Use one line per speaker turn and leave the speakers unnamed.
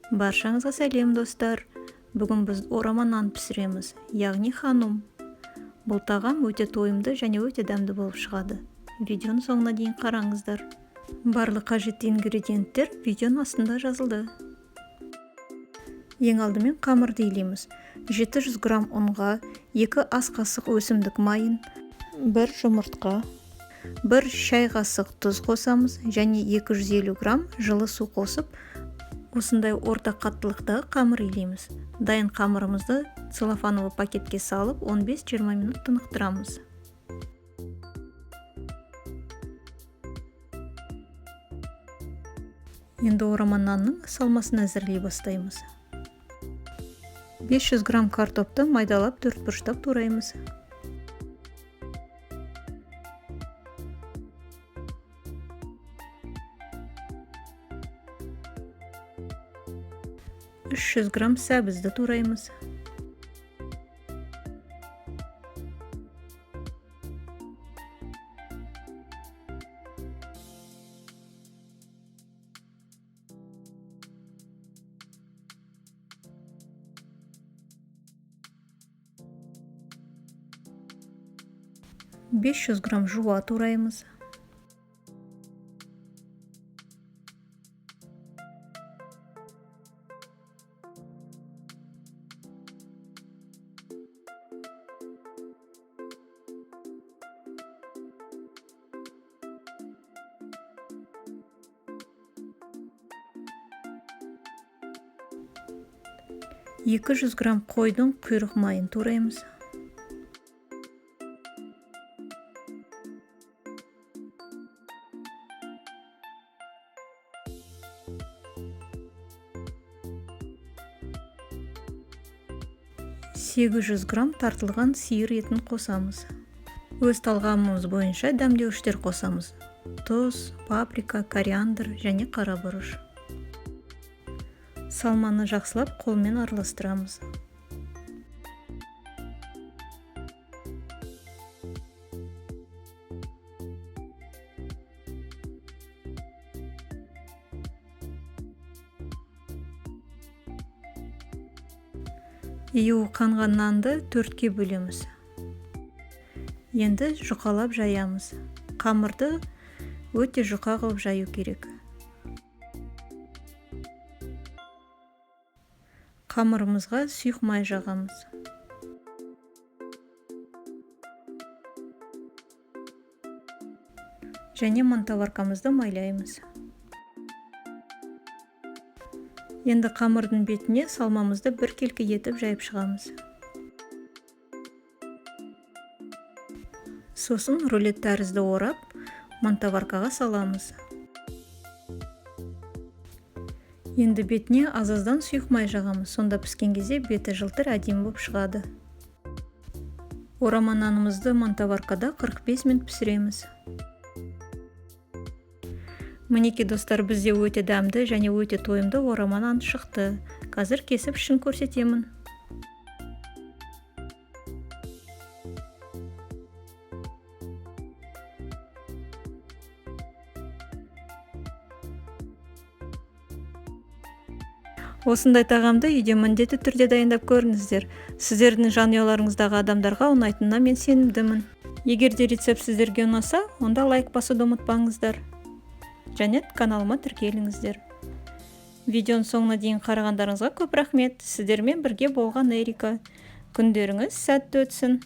Баршаңызға сәлем, достар! Бүгін біз орама нан пісіреміз, яғни ханум. Бұл тағам өте тойымды және өте дәмді болып шығады. Видеоның соңына дейін қараңыздар. Барлық қажетті ингредиенттер видеоның астында жазылды. Ең алдымен қамырды илейміз. 700 грамм ұнға 2 ас қасық өсімдік майын, 1 жұмыртқа, 1 шай қасық тұз қосамыз және 250 грамм жылы су қосып, осындай орта қаттылықтағы қамыр илейміз. Дайын қамырымызды целлофановый пакетке салып 15-20 минут тынықтырамыз. Енді орама нанның салмасын әзірлей бастаймыз. 500 грамм картопты майдалап төрт бұрыштап тураймыз. 300 грамм сәбізді тураймыз. 500 грамм жуа тураймыз. 200 грамм қойдың құйрық майын тураймыз. 800 грамм тартылған сиыр етін қосамыз. Өз талғамымыз бойынша дәмдеуіштер қосамыз. Тұз, паприка, кориандр және қара бұрыш. Салманы жақсылап қолмен араластырамыз. Июі қанған нанды 4-ке бөлеміз. Енді жұқалап жаямыз. Қамырды өте жұқа қылып жаю керек. Қамырымызға сұйық май жағамыз. Және мантоваркамызды майлаймыз. Енді қамырдың бетіне салмамызды біркелкі етіп жайып шығамыз. Сосын рулет тәрізді орап, мантоваркаға саламыз. Енді бетіне аз-аздан сұйық май жағамыз, сонда піскен кезде беті жылтыр әдемі болып шығады. Орама нанымызды мантоваркада 45 минут пісіреміз. Мінекей, достар, бізде өте дәмді және өте тойымды орама нан шықты. Қазір кесіп ішін көрсетемін. Осындай тағамды үйде міндетті түрде дайындап көріңіздер. Сіздердің жанұяларыңыздағы адамдарға ұнайтынына мен сенімдімін. Егер де рецепт сіздерге ұнаса, онда лайк басуды ұмытпаңыздар. Және каналыма тіркеліңіздер. Видеоның соңына дейін қарағандарыңызға көп рахмет. Сіздермен бірге болған Эрика. Күндеріңіз сәтті өтсін.